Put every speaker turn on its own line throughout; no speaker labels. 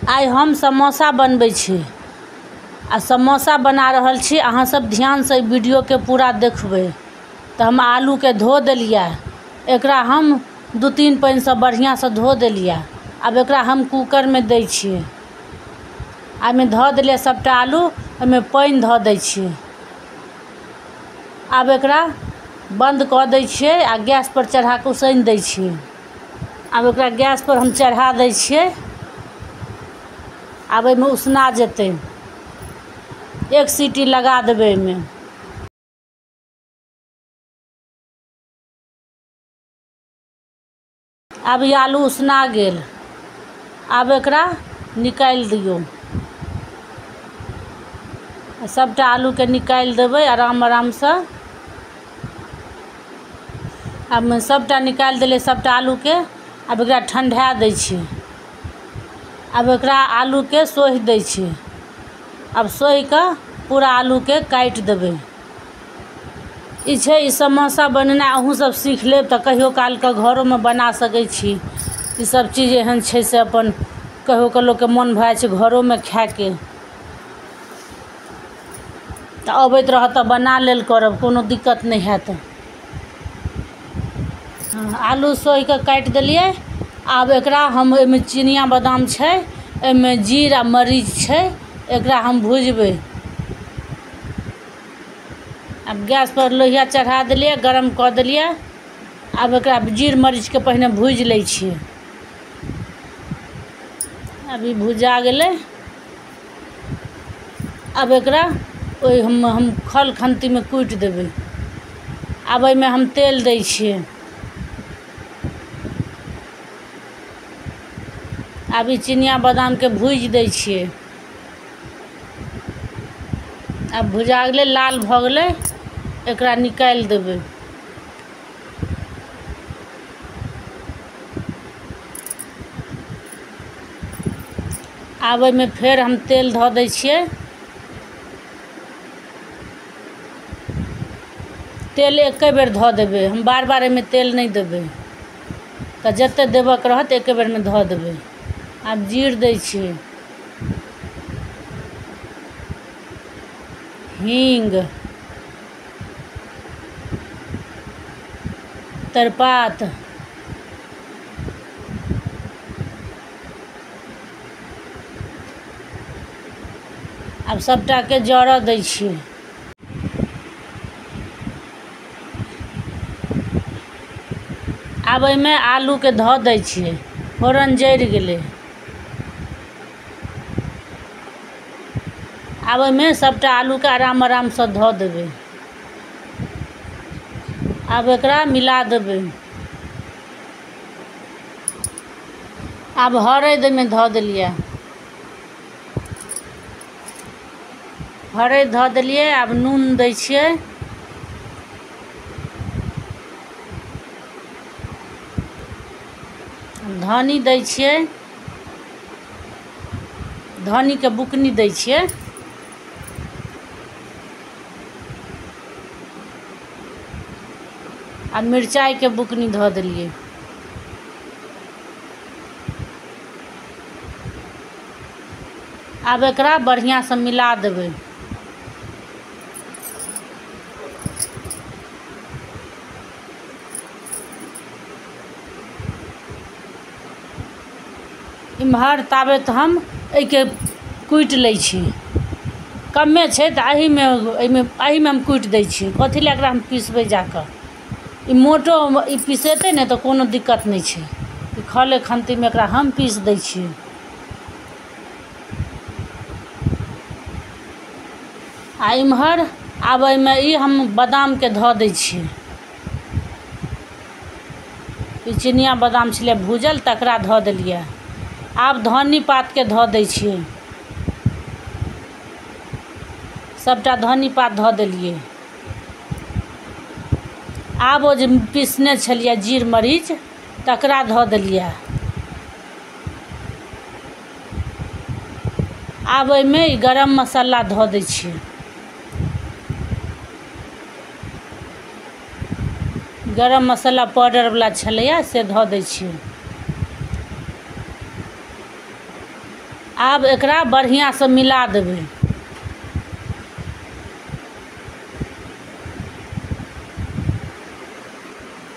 आइ हम समोसा बनबै छी आ समोसा बना रहल छी। अहाँ सब ध्यान से वीडियो के पूरा देखबै। तो हम आलू के धो देलियै, एकरा हम 2-3 पानि से बढ़िया से धो देलियै। अब एकरा हम कुकर में दै छियै। एहिमे धऽ देलियै सबटा आलू, ओहिमे पानि धऽ दै छियै। आब एकरा बंद कऽ दै छियै आ गैस पर चढ़ा कऽ उसनि दै छियै। आब एकरा गैस पर हम चढ़ा दै छियै। आब एहिमे उसना जेतै, 1 सीटी लगा देबै एहिमे। आब ई आलू उसना गेल। आब एकरा निकालि दियौ। सबटा आलूके निकालि देबै आराम आरामसँ। आब सबटा निकालि देलियै सबटा आलूके। आब एकरा ठंडा दै छियै। आब एकरा आलूके सोहि दै छियै। आब सोहि कऽ पूरा आलूके काटि देबै। ई छै ई समोसा बनेनाइ। अहूँ सब सीख लेब तऽ कहियो कालके घरोमे बना सकै छी। ई सब चीज एहन छै से अपन कहियो कऽ लोकके मोन भऽ जाइ छै घरोमे खायके, तऽ अबैत रहत तऽ बना लेल करब, कोनो दिक्कत नहि हैत। आलू सोहि कऽ काटि देलियै। आब एकरा हम एहिमे चिनिया बादाम छै, एहिमे जीर आ मरीच छै, एकरा हम भुजबै। आब गैस पर लोहिया चढ़ा देलियै, गरम कऽ देलियै। आब एकरा जीर मरीचके पहिने भुजि लै छियै। आब ई भुजा गेलै। आब एकरा ओहि हम खल खन्तीमे कुटि देबै। आब एहिमे हम तेल दै छियै। आब ई चिनिया बादामके भुजि दै छियै। आब भुजा गेलै, लाल भऽ गेलै, एकरा निकालि देबै। आब एहिमे फेर हम तेल धऽ दै छियै। तेल एके बेर धऽ देबै, हम बार बार एहिमे तेल नहि देबै। तऽ जतेक देबऽके रहत एके बेरमे धऽ देबै। आब जीर दै छियै, हींग, तेजपात, आब सबटाके जरऽ दै छियै। आब एहिमे आलूके धऽ दै छियै। फोरन जरि गेलै। आब एहिमे सबटा आलूके आराम आरामसँ धऽ देबै। आब एकरा मिला देबै। आब हरैद एहिमे धऽ देलियै, हरैद धऽ देलियै। आब नून दै छियै। धनी दै छियै, धनीके बुकनी दै छियै। आ मिरचाइके बुकनी धऽ देलियै। आब एकरा बढ़िआँसँ मिला देबै। इम्हर ताबत हम एहिके कुटि लै छी। कमे छै तऽ एहिमे एहिमे एहिमे हम कुटि दै छी। कथी लए एकरा हम पिसबै जाकऽ? ई मोटो ई पिसेतै ने तऽ कोनो दिक्कत नहि छै। ई खले खन्तीमे एकरा हम पीस दै छियै। आ इम्हर आब एहिमे ई हम बादामके धऽ दै छियै। ई चिनिया बादाम छलै भूजल, तकरा धऽ देलियै। आब धनी पातके धऽ दै छियै। सबटा धनी पात धऽ देलियै। आब ओ जे पीसने छलियै जीर मरीच, तकरा धऽ देलियै। आब एहिमे ई गरम मसाला धऽ दै छियै। गरम मसाला पाउडरवला छलैए से धऽ दै छियै। आब एकरा बढ़िआँसँ मिला देबै।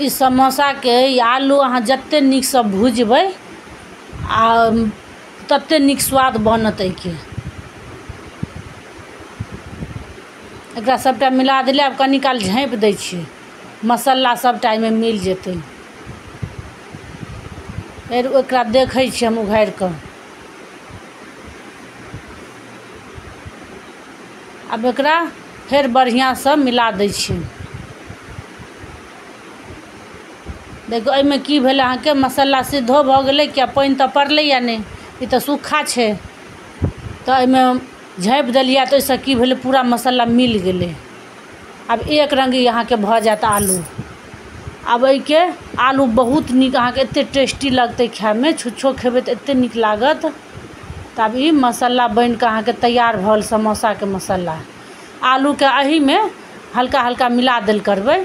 ई समोसाके ई आलू अहाँ जतेक नीकसँ भुजबै आ ततेक नीक स्वाद बनत एहिके। एकरा सबटा मिला देलियै। आब कनी काल झाँपि दै छियै, मसाला सबटा एहिमे मिल जेतै। फेर ओकरा देखै छियै हम उघारि कऽ। आब एकरा फेर बढ़िआँसँ मिला दै छियै। देखियौ एहिमे की भेलै, अहाँके मसाला सिद्धो भऽ गेलै, किया पानि तऽ पड़लैए नहि, ई तऽ सूखा छै। तऽ एहिमे झाँपि देलियै तऽ ओहिसँ की भेलै, पूरा मसाला मिल गेलै। आब एक रङ्ग ई अहाँके भऽ जायत आलू। आब एहिके आलू बहुत नीक अहाँके एतेक टेस्टी लगतै खाइमे, छुच्छो खेबै तऽ एतेक नीक लागत। तऽ आब ई मसाला बनिकऽ अहाँके तैयार भऽ गेल समोसाके मसाला। आलूके एहिमे हल्का हल्का मिला देल करबै,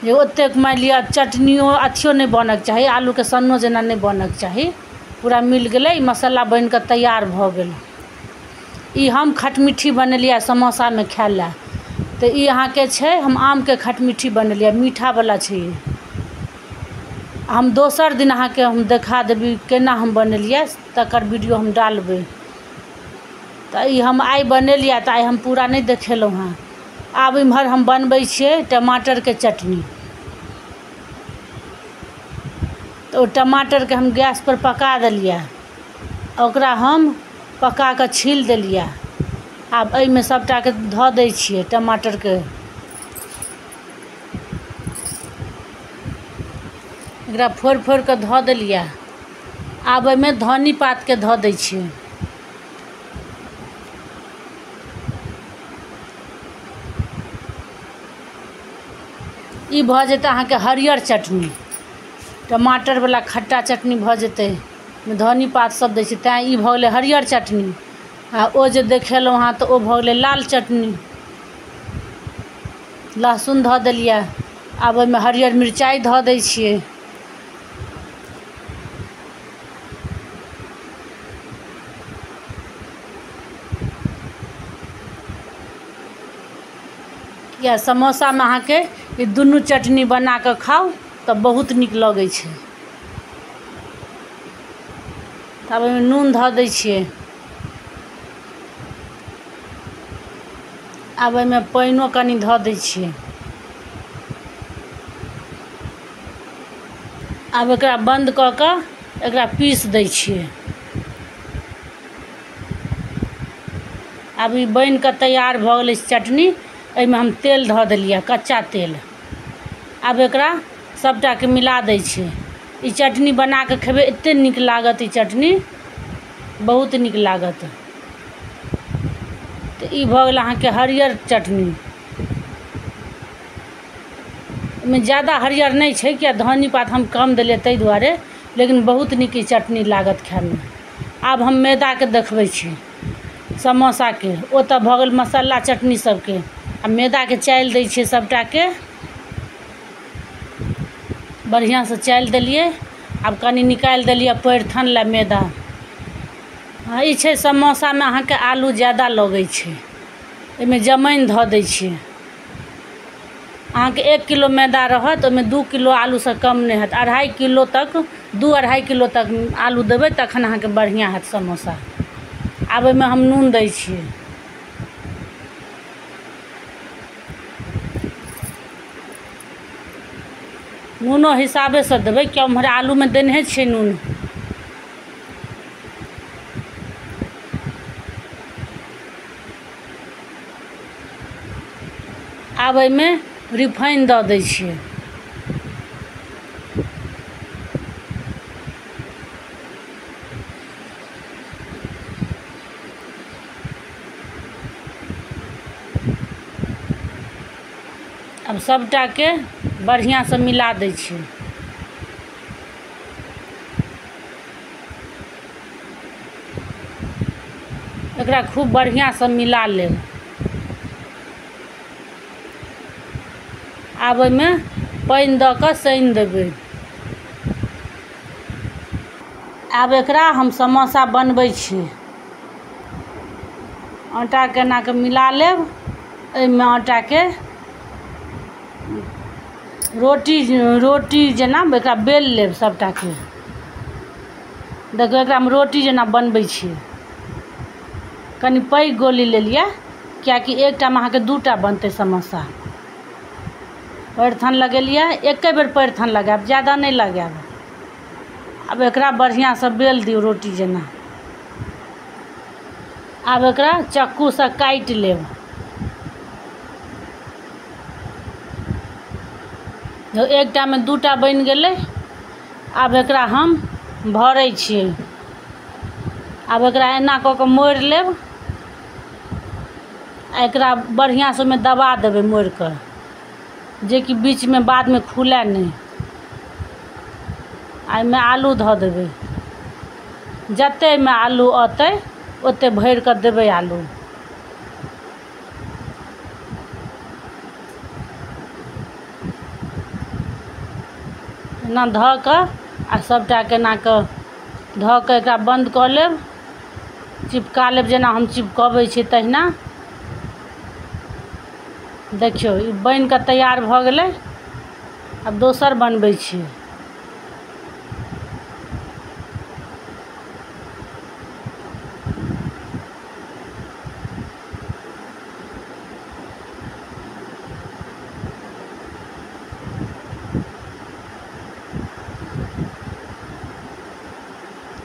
जे ओतेक मानि लिअ चटनियो अथियो नहि बनऽके चाही, आलूके सन्नो जेना नहि बनऽके चाही। पूरा मिल गेलै, ई मसाला बनिकऽ तैयार भऽ गेल। ई हम खटमिट्ठी बनेलियै समोसामे खाय लए। तऽ ई अहाँके छै, हम आमके खटमिट्ठी बनेलियै, मीठावला छै ई। हम दोसर दिन अहाँके हम देखा देबै केना हम बनेलियै, तकर वीडियो हम डालबै। तऽ ई हम आइ बनेलियै तऽ आइ हम पूरा नहि देखेलहुँ हँ। आब इम्हर हम बनबै छियै टमाटरके चटनी। तऽ ओ टमाटरके हम गैसपर पका देलियै, ओकरा हम पका कऽ छील देलियै। आब एहिमे सबटाके धऽ दै छियै टमाटरके। एकरा फोड़ि फोड़ि कऽ धऽ देलियै। आब एहिमे धन्नी पातके धऽ दै छियै। ई भऽ जेतै अहाँके हरियर चटनी, टमाटरवला खट्टा चटनी भऽ जेतै। धन्नी पात सब दै छियै, तैँ ई भऽ गेलै हरियर चटनी। आ ओ जे देखेलहुँ हँ तऽ ओ भऽ गेलै लाल चटनी। लहसुन धऽ देलियै। आब ओहिमे हरियर मिरचाइ धऽ दै छियै। या समोसामे अहाँके ई दुनू चटनी बना कऽ खाउ तऽ बहुत नीक लगै छै। तब ओहिमे नून धऽ दै छियै। आब ओहिमे पानिओ कनि धऽ दै छियै। आब एकरा बन्द कऽ कऽ एकरा पीस दै छियै। आब ई बनि कऽ तैयार भऽ गेलै चटनी। एहिमे हम तेल धऽ देलियै, कच्चा तेल। आब एकरा सबटाके मिला दै छियै। ई चटनी बना कऽ खेबै एतेक नीक लागत, ई चटनी बहुत नीक लागत। तऽ ई भऽ गेल अहाँके हरियर चटनी। एहिमे ज्यादा हरियर नहि छै, किया धन्नी पात हम कम देलियै ताहि दुआरे, लेकिन बहुत नीक ई चटनी लागत खाइमे। आब हम मैदाके देखबै छी समोसाके। ओ तऽ भऽ गेल मसाला चटनी सबके। आ मैदाके चालि दै छियै सबटाके, बढ़िआँसँ चालि देलियै। आब कनि निकालि देलियै पैरथन लए मैदा। हँ, ई छै समोसामे अहाँके आलू ज्यादा लगै छै। एहिमे जमाइन धऽ दै छियै। अहाँके 1 किलो मैदा रहत, ओहिमे 2 किलो आलूसँ कम नहि हैत। 2.5 किलो तक, 2-2.5 किलो तक आलू देबै तखन अहाँके बढ़िआँ हैत समोसा। आब एहिमे हम नून दै छियै। नूनो हिसाबेसँ देबै, किया ओम्हर आलूमे देनहे छियै नून। आब एहिमे रिफाइन दऽ दै छियै। आब सबटाके बढ़िआँसँ मिला दै छियै। एकरा खूब बढ़िआँसँ मिला लेब। आब ओहिमे पानि दऽ कऽ सानि देबै। आब एकरा हम समोसा बनबै छी। आटाके एना कऽ मिला लेब। एहिमे आटाके रोटी रोटी जेना एकरा बेल लेब सबटाके। देखियौ एकरामे रोटी जेना बनबै छियै। कनि पैघ गोली लेलियै किएकि एकटामे अहाँके 2टा बनतै समोसा। पैरथन लगेलियै, एके बेर पैरथन लगायब, ज्यादा नहि लगायब। आब एकरा बढ़िआँसँ बेल दियौ रोटी जेना। आब एकरा चक्कूसँ काटि लेब। एकटामे 2टा बनि गेलै। आब एकरा हम भरै छियै। आब एकरा एना कऽ कऽ मोड़ि लेब आ एकरा बढ़िआँसँ ओहिमे दबा देबै मोड़ि कऽ, जेकि बीचमे बादमे खुलै नहि। आ एहिमे आलू धऽ देबै। जतेक एहिमे आलू अतै ओतेक भरि कऽ देबै आलू। एना धऽ कऽ आ सबटाके एना कऽ धऽ कऽ एकरा बन्द कऽ लेब, चिपका लेब जेना हम चिपकबै छी तहिना। देखियौ ई बनि कऽ तैयार भऽ गेलै। आब दोसर बनबै छी।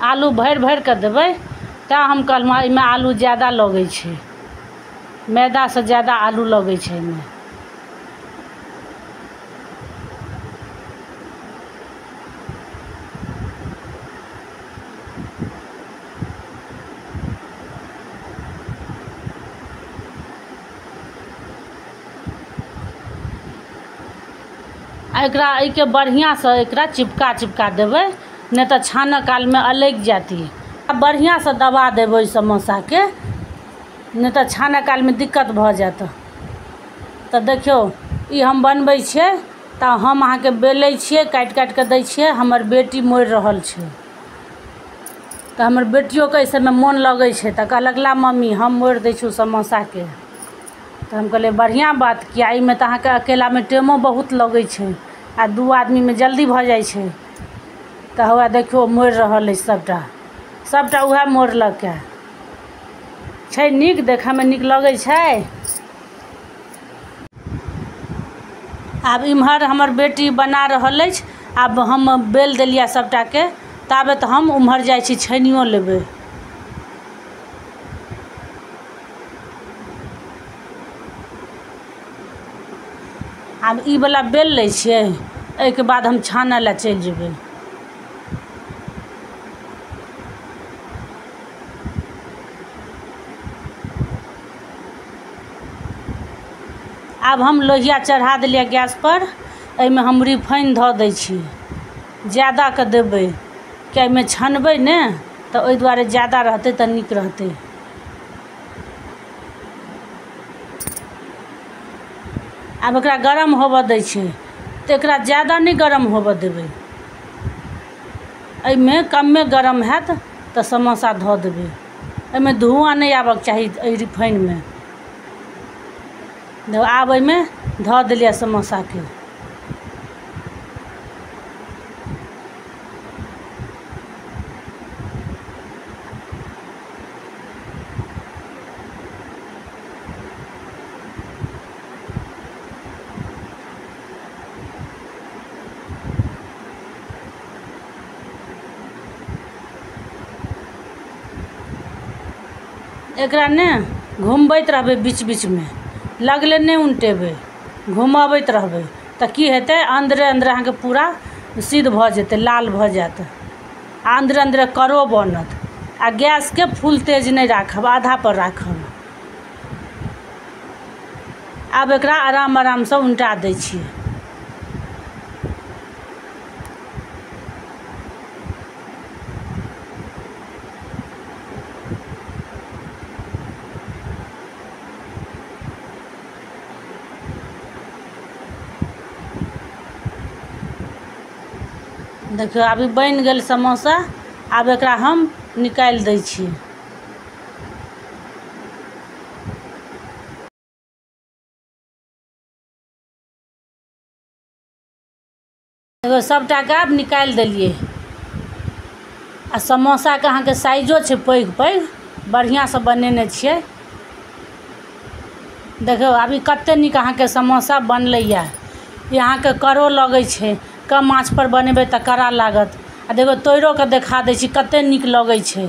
आलू भरि भरि कऽ देबै, तैँ हम कहलहुँ एहिमे आलू ज्यादा लगै छै, मैदासँ ज्यादा आलू लगै छै एहिमे। आ एकरा एहिके बढ़िआँसँ एकरा चिपका चिपका देबै, नहि तऽ छानऽ कालमे अलगि जायत ई। आ बढ़िआँसँ दबा देबै ओहि समोसाके, नहि तऽ छानऽ कालमे दिक्कत भऽ जायत। तऽ देखियौ ई हम बनबै छियै तऽ हम अहाँके बेलै छियै, काटि काटि कऽ दै छियै। हमर बेटी मोड़ि रहल छै, तऽ हमर बेटियोके एहि सबमे मोन लगै छै। तऽ कहलक ला मम्मी हम मोड़ि दै छियौ समोसाके। तऽ हम कहलियै बढ़िआँ बात, किया एहिमे तऽ अहाँके अकेलामे टाइमो बहुत लगै छै आ 2 आदमीमे जल्दी भऽ जाइ छै। तऽ हौआ देखियौ मोड़ि रहल अछि सबटा, सबटा उएह मोड़लक छै। नीक देखयमे नीक लगै छै। आब इम्हर हमर बेटी बना रहल अछि। आब हम बेल देलियै सबटाके, ताबे तऽ हम उम्हर जाइ छी छानियो लेबै। आब ई वला बेल लै छियै, एहिके बाद हम छानऽ लए चलि जेबै। आब हम लोहिया चढ़ा देलियै गैस पर। एहिमे हम रिफाइन धऽ दै छी, ज्यादा कऽ देबै किया एहिमे छनबै ने, तऽ ओहि दुआरे ज्यादा रहतै तऽ नीक रहतै। आब एकरा गरम होबऽ दै छै, तऽ एकरा ज्यादा नहि गरम होबऽ देबै, एहिमे कमे गरम हैत तऽ समोसा धऽ देबै। एहिमे धुआँ नहि आबऽके चाही एहि रिफाइनमे। आब एहिमे धऽ देलियै समोसाके। एकरा ने घुमबैत रहबै बीच बीचमे, लगले नहि उनटेबै, घुमबैत रहबै तऽ की हेतै, अन्दरे अन्दरे अहाँके पूरा सिद्ध भऽ जेतै, लाल भऽ जायत आ अन्दरे अन्दरे करो बनत। आ गैसके फुल तेज नहि राखब, आधा पर राखब। आब एकरा आराम आरामसँ उनटा दै छियै। देखियौ अभी बनि गेल समोसा। आब एकरा हम निकालि दै छी। एगो सबटाके आब निकालि देलियै। आ समोसाके अहाँके साइजो छै पैघ पैघ, बढ़िआँसँ बनेने छियै। देखियौ आब ई कते नीक अहाँके समोसा बनलैया। ई अहाँके कड़ो लगै छै, कम आँचपर बनेबै तऽ कड़ा लागत। आ देखियौ तोड़िओ कऽ देखा दै छी कते नीक लगै छै।